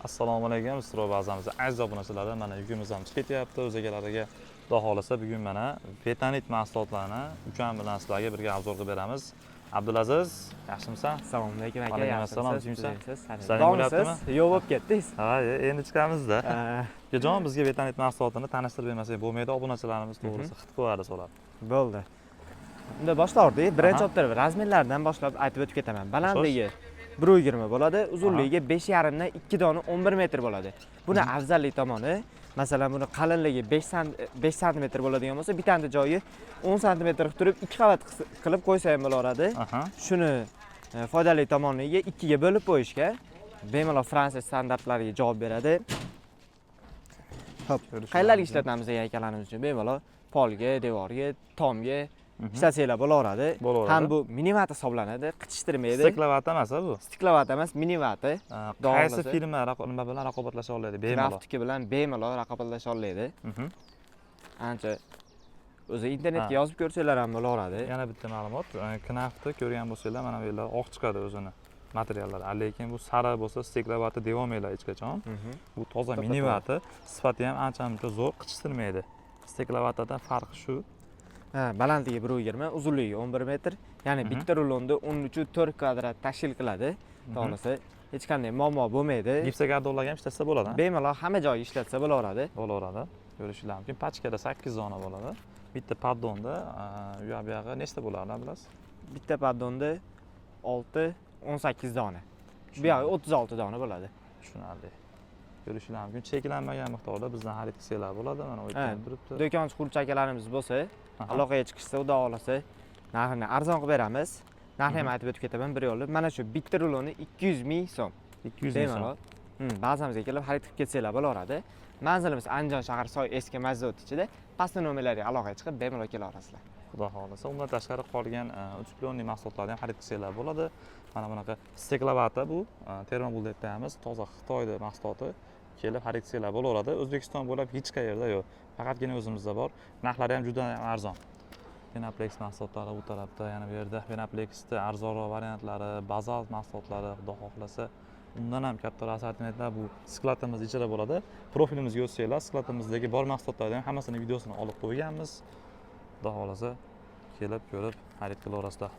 Assalomu alaykum, Stroy bazamiz aziz obunachilari, mana yukimiz ham chiqib ketyapti o'z egalariga. Xudo xohlasa, bugun mana Betanit mahsulotlarini ukam bilan sizlarga birga обзор qilib beramiz. Abdulaziz, yaxshimisan? Assalomu alaykum, aka. Alaykum assalom, yaxshimisiz? tuzukmisan? Tuzukmisiz? Ishlaring bo'lyaptimi? Yo'q bo'lib ketdingiz. Ha, endi chiqamizda. Ukajon, bizga Betanit mahsulotini tanishtirib bermasak bo'lmaydi, obunachilarimiz to'g'risi hid qo'yadi so'rab. Bo'ldi. Unda boshlardik. Birinchi olib turib, размер laridan boshlab aytib o'tib ketaman. Balandligi 1,20 bo'ladi, uzunligi 5,5 dan 2 dona 11 metr bo'ladi. Buni afzallik tomoni, masalan, buni qalinligi 5 santimetr bo'ladigan bo'lsa, bittani joyi 10 santimetr qilib turib, ikki qavat qilib qo'ysa ham bo'laveradi. Shuni foydali tomoniga ikkiga bo'lib qo'yishga bemalol Fransiya standartlariga javob beradi. Xo'p, Ko'rishlar qayerlarga mumkin. ishlatamiz degan akalarimiz uchun bemalol polga, devorga, tomga ishlatsanglar bo'laveradi. Bo'laveradi. Ham bu minivata hisoblanadi, qichishtirmaydi. Стекловата emas bu. Стекловата emas, minivata. Qaysi Dog'lasa. firma nima bilan raqobatlasha oladi bemalol? Knaftniki bilan bemalol raqobatlasha oladi. Ancha o'zi internetga yozib ko'rsanglar ham bo'laveradi. Yana bitta ma'lumot, Knaftni ko'rgan bo'lsanglar, mana bu yerlar oq chiqadi o'zini materiallari. Lekin bu sariq bo'lsa, стекловата devolmanglar hech qachon. Bu toza To'ppa-to'g'ri. Minivata, sifati ham ancha muncha zo'r, qichishtirmaydi. Стекловата dan farqi shu. Ha, balandligi 1,20, uzunligi 11 metr. Ya'ni bitta rulonda 13,4 kvadrat tashkil qiladi. To'g'risi, hech qanday muammo bo'lmaydi. Gipsokardonlarga ham ishlatsa bo'ladi, ha? Bemalol hamma joyga ishlatsa bo'laveradi. Bo'laveradi. Ko'rishinglar mumkin. Pachkada 8 dona bo'ladi. Bitta поддон da u yoq bu yog'i nechta bo'lardi, bilasiz? Bitta поддон da 6, 18 dona. Bu yog'i 36 dona bo'ladi. Tushunarli. Ko'rishinglar mumkin. Cheklanmagan miqdorda bizdan xarid qilsanglar bo'ladi. Mana u yerda turibdi. Do'konchi quruvchi akalarimiz bo'lsa, aloqaga chiqishsa, xudo xohlasa, narxini arzon qilib beramiz. Narxini ham aytib o'tib ketaman bir yo'li. Mana shu bitta ruloni 200 ming so'm. 200 ming so'm. Bemalol bazamizga kelib xarid qilib ketsanglar bo'laveradi. Manzilimiz Andijon shahar, Soy eski masjid ichida. Pastda nomerlarga aloqaga chiqib, bemalol kela olasizlar. Xudo xohlasa, undan tashqari qolgan утеплённый mahsulotlarni ham xarid qilsanglar bo'ladi. Mana bunaqa стекловата bu, termobul deb qo'yamiz, toza Xitoyda mahsuloti. Kelib xarid qilsanglar bo'laveradi. O'zbekiston bo'ylab hech qayerda yo'q, faqatgina o'zimizda bor. Narxlari ham juda ham arzon. Penoplex mahsulotlari bu tarafda, yana bu yerda Penoplexni arzonroq variantlari, bazalt mahsulotlari, xudo xohlasa, undan ham kattaroq assortimentlar bu склад imiz ichida bo'ladi. Profilimizga o'tsanglar, склад imizdagi bor mahsulotlarni ham hammasini videosini olib qo'yganmiz. Xudo xohlasa, kelib ko'rib xarid qilaverasizlar.